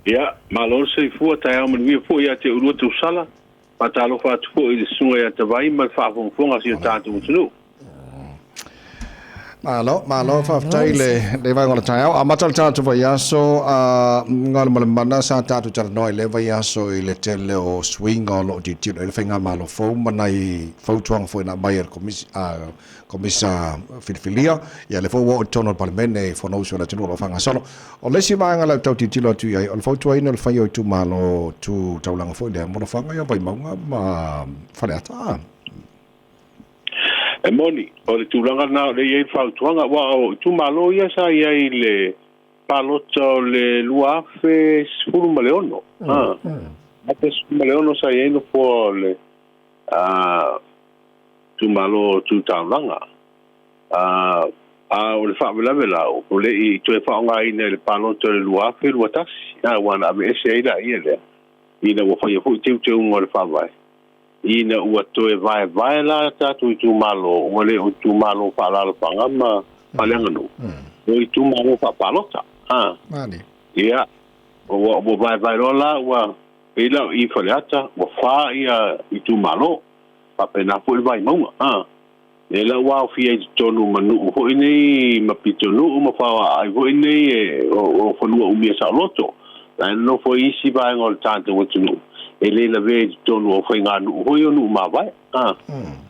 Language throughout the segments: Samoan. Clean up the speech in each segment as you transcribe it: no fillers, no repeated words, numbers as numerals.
Ia, malo le soifua, taeao manuia foi ia te oulua tausala. Faatalofa atu foi i le susuga ia Tavai ma le faafogafoga a si o tatou atunuu. Malo, malo, faafetai le le vaega o le taeao. Amata le tatou vaiaso a Galumalemana sa tatou talanoa i le vaiaso i le tele o suiga o lo o tilotilo i ai le faigamalo fou ma nai fautuaga foi na aumai e le Komisi a Komisa filifilia. Ia lea foi ua oo i totonu o le Palemene i Fonousu a le atunuu o lo o faagasolo. O le isi vaega lea ou te tau tilotilo atu i ai, o le fautuaina o le faia o itumalo tu taulaga foi lea mo Lefaga ia Vaimauga ma Faleata. E moni, o le tulaga lena o lea e i ai le fautuaga, aua o itumalo ia sa i ai i le palota o le 2016. 2016 sa i ai nofoa o le itumalo tu taulaga. A o le faalavelave la, ua le i toe faaaogaina i le palota o le 2021, aua na aveese ai laia lea, ina ua faia foi teuteuga o le Faavae, ina ua toe vaevae la tatou itumalo, ua le o itumalo faaalaalafaga ma faaleaganuu, o itumalo faapalota. Ia, ua vaevae loa la, ua pei la o i Faleata, ua fa ia itumalo, faapena foi le Vaimauga. Lea la ua aofia i totonu ma nuu foi nei ma pitonuu ma faoaai foi nei e o fanua umia saoloto. La e nonofo ai isi vaega o le tatou atunuu e le lavea i totonu o faiganuu foi o nuu mavae.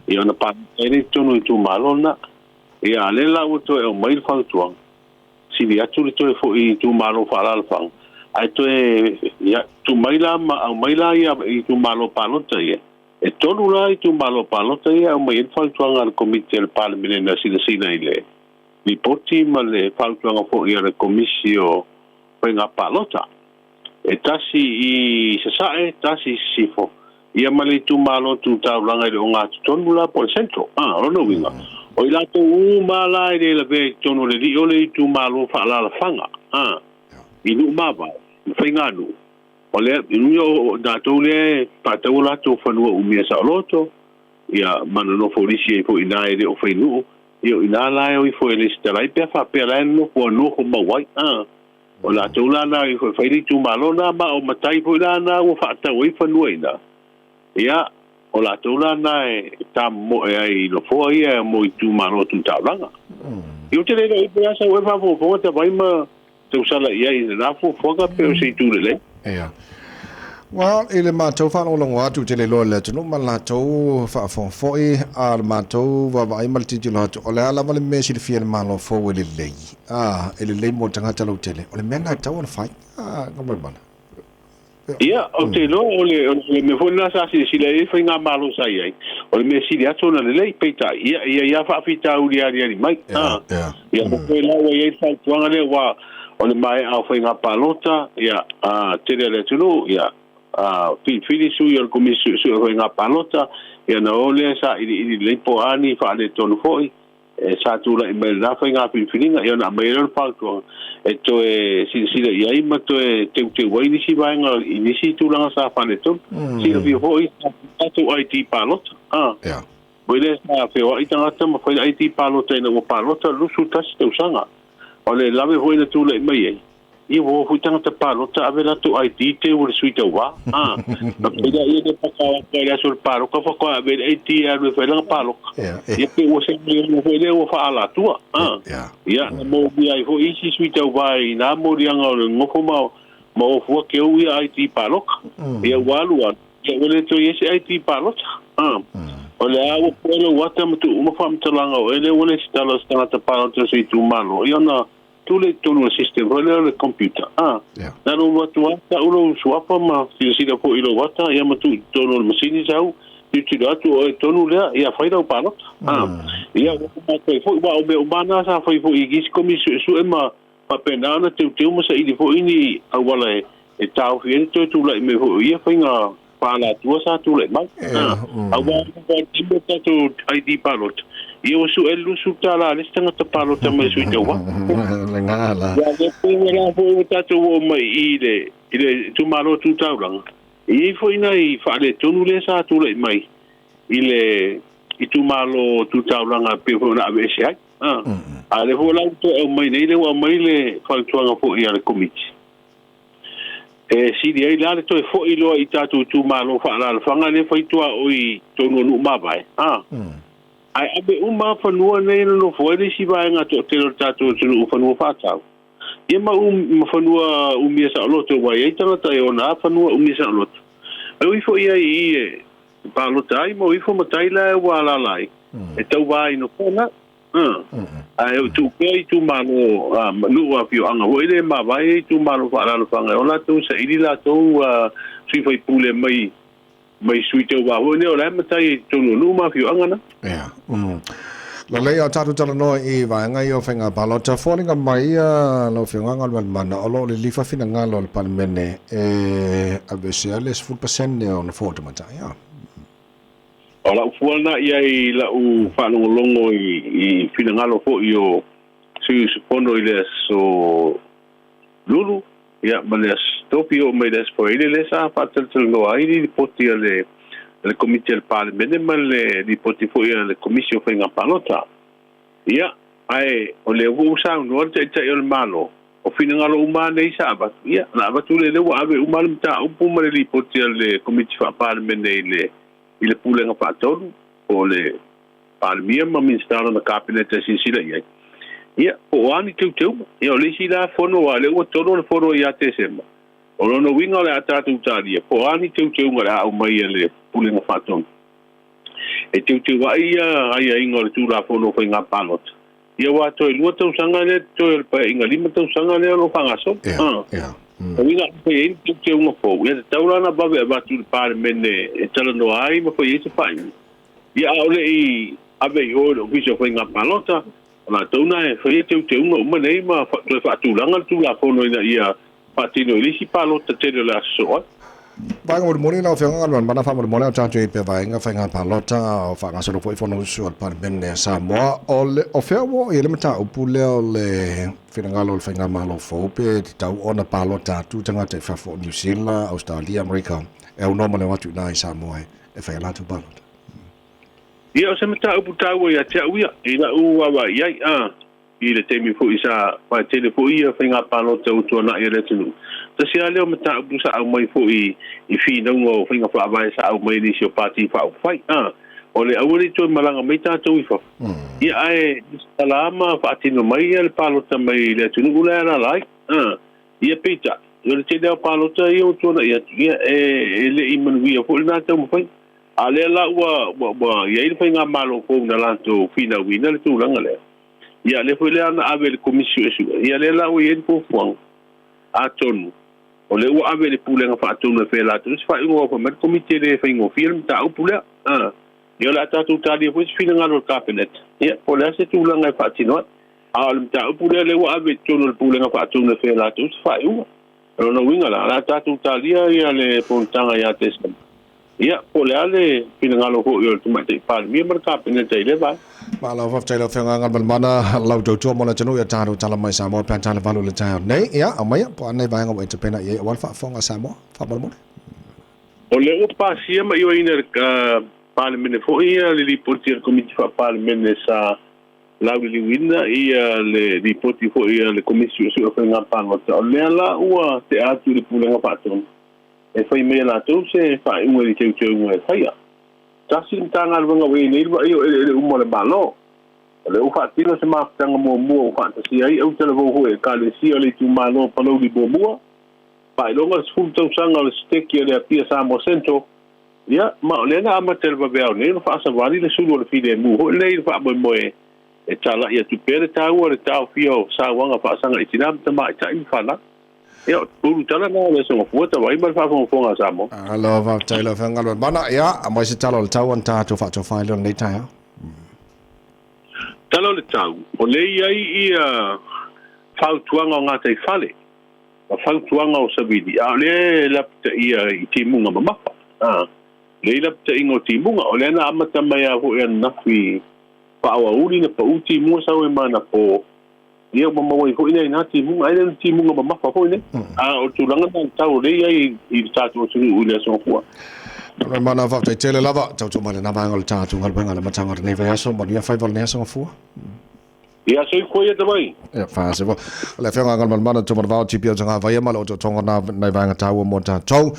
Ia ona palota ai lea i totonu o itumalo lena. Ia a lea la ua toe aumai le fautuaga, sili atu le toe foi i itumalo faaalaalafaga, ae toe ia, tuu mai la ma aumai la ia itumalo palota ia. E tolu la itumalo palota ia e aumai ai le fautuaga a le Komiti a le Palemene na silasila i le lipoti ma le fautuaga foi a le Komisi o Faiga Palota. E tasi i Sasae, tasi i Sisifo, ia ma le itumalo tu taulaga i le ogatotonu la po o le Central. O lona uiga, o i latou uma la e le lavea i totonu o le lii o le itumalo faaalaalafaga, i nuu mavae ma faiganuu, O lea, i luga o tatou lea e faatau o latou fanua umia saoloto, ia ma nonofo lisi ai foi i ina e le o fai nuu, ia o i ina la e o ifo e lesitala ai pe a faapea la e nonofo a nofo mau ai. O latou la na o ifo e fai le itumalo na, ma o matai foi la na ua faatau ai fanua i ina, ia o latou la na e tamomoe ai i nofoa ia mo itumalo tu taulaga. Ia ou te le iloa i pe a sau ai faafogafoga Tavai ma tausala i ai i lena fuafuaga pe o se itu lelei. Ia. Well, i le matou faalogologo atu i te le iloa i le atunuu ma le latou faafofoga foi, a o le matou vaavaai ma le tilotilo atu, o le a lava le mea e silafia e le Malo fou e lelei, a, e lelei mo tagata lautele, o le mea lena e tatau ona fai. A, Galumalemana. Ia, ou te iloa o le, o le mea foi lena sa silasila i ai faigamalo sa i ai, o le mea sili atu ona lelei, peitai, ia, ia i a faafitauli e aliali mai. Yeah, yeah. Ia, mm. Foi la ua i ai le fautuaga lea, ua o le maea o faiga palota, ia, a, tele a le atunuu, ia, a, filifili sui o le Komisi Suesue o Faiga Palota, ia na o lea sa iliili lelei po o a ni faaletonu foi, e sa tulai mai i lena faiga filifiliga, ia ona aumai ai lea o le fautuaga e toe silasila i ai ma toe teuteu ai nisi vaega i nisi tulaga sa faaletonu. Silafia foi sa tatou ID palota. Yeah. Foi lea sa feoai tagata ma fai ID palota ina ua palota 21 tausaga. O le lave foi na tulai mai ai, Ia ua o foi tagata palota ave latou ID teu o le sui tauva. A, na pei ia le paka atu i le aso o le palota faatoa ave le ID e alu e fai lana palota. Ia pe ua se mai ona foi lea ua faaalatua. A, ia na molia ai foi isi sui tauva i nā moliaga o le nofo ma ma ofua keu ia ID palota. Ia ua alu alu, ia ua le toe i ai se ID palota. A, o le a ua poe lou ata ma tuu uma faamatalaga o oe lea ua lesitala o se tagata palota o se itumalo, ia ona tu lea i totonu o le system foi lea o le computer, a. Yeah. Na lou alu atu lava, tau lou suafa ma silasila foi i lou ata, ia ma tuu i totonu o le masini sau, tilotilo atu o oe tonu lea, ia fai lau palota. A. Ia, ua matou ai foi, aua o mea uma lava na sa fai foi i isi komisi suesue ma faapena ona teuteu ma saili foi ni auala e taofi ai le toe tulai mai foi o ia faiga faalatua sa tulai mai. Aua o le taimi o tatou ID palota, ia ua sue le $20 a le isi tagata palota mai le sui tauva. Lena la. Ia lea pei la foi ua tatou oo mai i le i le itumalo tu taulaga, e i ai foi nai faaletonu lea sa tulai mai i le itumalo tu taulaga pei foi ona aveese ai. A lea foi la ua toe aumai nei, lea ua aumai le fautuaga foi a le Komiti. E sili ai la le toe fo'i loa i tatou itumalo faaalaalafaga lea e fai tuaoi i totonu o nuu mavae, a. Ae ave uma fanua nei e nonofo ai le isi vaega toatele o le tatou atunuu fanua faatau, ia ma ma fanua umia saoloto aua e i ai tagata e ona a fanua umia saoloto. E ui foi ai i i e palota ai ma o ifo matai la e ua alaala ai, e tauva ai nofoa na. Ae o tuu pea itumalo nuu afioaga foi lea e mavae ai itumalo faaalaalafaga e o latou saili latou sui faipule mai mai sui tauva foi lea o la e matai ai i totonu o nuu ma afioaga na. Ia. Lelei a tatou talanoa i vaega ia o faiga palota. Foliga mai ia lau Afioga Galumalemana o lo o lilifa finagalo o le Palemene e aveesea le 10% o nofoa tamaitai. O lau fua lena i ai i lau faalogologo i finagalo foi o sui usufono i le aso Lulu ia ma le aso Tofi oo mai le aso Faraile lea sa faatalatalanoa ai le lipoti a le Komiti a le Palemene ma le lipoti foi a le Komisi o Faiga Palota. Ia, ae o lea foi ua saunoa le Taitai o le Malo, o finagalo uma lava nei sa avatu, ia, na avatu lea, lea ua ave uma le mataupu ma le lipoti a le Komiti Faa-Palemene i le i le Pulega Faatonu, po o le Palemia ma Minisita o lana Kapeneta e silasila i ai, ia, po o a ni teuteuga. Ia, o le isi la fono, aua o lea ua tolo le fono ia Tesema, o lona uiga o le a tatou talia, po o a ni teuteuga o le a aumai e le Pulega Faatonu e teuteu ai ia aiaiga o le Tulafono o Faiga Palota, ia aua toe 2 tausaga lea totoe o le Paeaiga 5 tausaga lea o lo o faagasolo. O uiga a fai ai ni teuteuga fou, ia tatau la ona vave avatu i le Palemene e talanoa ai ma fai ai se faaiuga. Ia a o le i ave i o i le Ofisa o Faiga Palota, o latou na e faia teuteuga uma nei ma toe faatulaga le Tulafono ina ia faatino i le isi palota tele o le a sosoo ai. Vaega mulimuli lau Afioga Galumalemana faamolemole a o tatou i ai pea vaega faiga palota a o faagasolo foi Fonousu a le Palemene a Samoa. O le o fea ua oo i ai le mataupu lea o le finagalo o le faigamalo fou pe tatau ona palota atu tagata i fafo o Niu Sila, Ausetalia, Amerika e aunoa ma le o atu i ina i Samoa e fai a latou palota? Ia o se mataupu taua ia te au ia, i lau vaavaai i ai, a. I le taimi foi sa vaetele foi ia faiga palota ua tuanai a le atunuu, tasi lava lea o mataupu sa aumai foi i finauga o faiga faavae sa aumai e nisi o Pati Faaupufai, a, o le aua le i toe malaga mai tatou i fafo, ia ae lesitala ma faatino mai ia le palota mai le atunuu la e alaala ai. A, ia peitai, o le tele lava o palota ia ua tuanai atu, ia e le i manuia foi lena taumafaiga. A o lea la ua i ai le faigamalo fou na latou finauina le tulaga lea. Ia, lea foi lea na ave i le Komisi Suesue. Ia, lea la ua i ai le fuafuaga. Atonu, o lea ua ave i le Pulega Faatonu e fai e latou se faaiuga aua fai mai le Komiti e le faigofie le mataupu lea. A, ia o le a tatou talia foi se finagalo o le Kapeneta, ia, po o le a se tulaga e faatino ai. A o le mataupu lea, lea ua ave i totonu o le Pulega Faatonu e fai e latou se faaiuga. O lona uiga la, o le a tatou talia ia le fonotaga ia Tesema. Ia, po o le a le finagalo foi o le Tamaitai Palemia ma le Kapeneta i lea vaega. Malo faafetai lau Afioga Galumalemana, lau tautua mo le atunuu ia tatou tala mai Samoa pe a tala valu i le taeao nei. Ia, aumaia, po o a nei vaega ua e tapena i ai aua le faafofoga a Samoa, faamolemole. O lea ua pasia ma ioeina e le Palemene foi le Lipoti a le Komiti Faa-Palemene sa lauliliuina ia le Lipoti foi a le Komisi Suesue o Faiga Palota. O lea la ua tea atu i le Pulega Faatonu e fai mai e latou se faaiuga i le teuteuga e faia. Tasi le Matagaluega ua i ai nei le vaaia o eleele uma o le Malo. O lea ua faatino se mafutaga muamua ua faatasia ai autalavou foi a Ekalesia o le itumalo o Palauli muamua, faailoga le 10 tausaga o le Seteki a le Apia Samoa Central, ia, ma o lea na amata i le vaveao nei ona faasavali le sulu o le filemu foi lenei i le faamoemoe e talai atu pea le taua o le taofia o sauaga faasaga i tina ma tamaitai ma fanau. Ia, o ulu tala na o le Aso Gafua, Tavaima le faafogafoga a Samoa. Alo, faafetai lau Afioga Galumalemana. Ia, aumai se tala o le tau ona tatou faatofa ai lea o lenei taeao. Tala o le tau, o lea e i ai ia fautuaga o gataifale ma fautuaga o savili, a o lea e lapataia i timuga mamafa. A, lea i lapataiga o timuga, o lea na amata mai lava foi ananafi faaoauli na pau timuga sau ai ma anapo. Ia ua maua ai foi nai na timuga, ai le o ni timuga mamafa foi nei. A o le tulaga lena i le tau o lea e i ai i le tatou atunuu i le Aso Gafua. Ua mana faafetai tele lava, tautua mai lena vaega o le tatou galuega i le amataga o lenei vaiaso, manuia faiva o lenei Aso Gafua. Ia, soifua ia tamai. Ia, faasefo. O le Afioga Galumalemana Tumanavao TPO Tagavaia ma le otootoga na nai vaega taua mo tatou.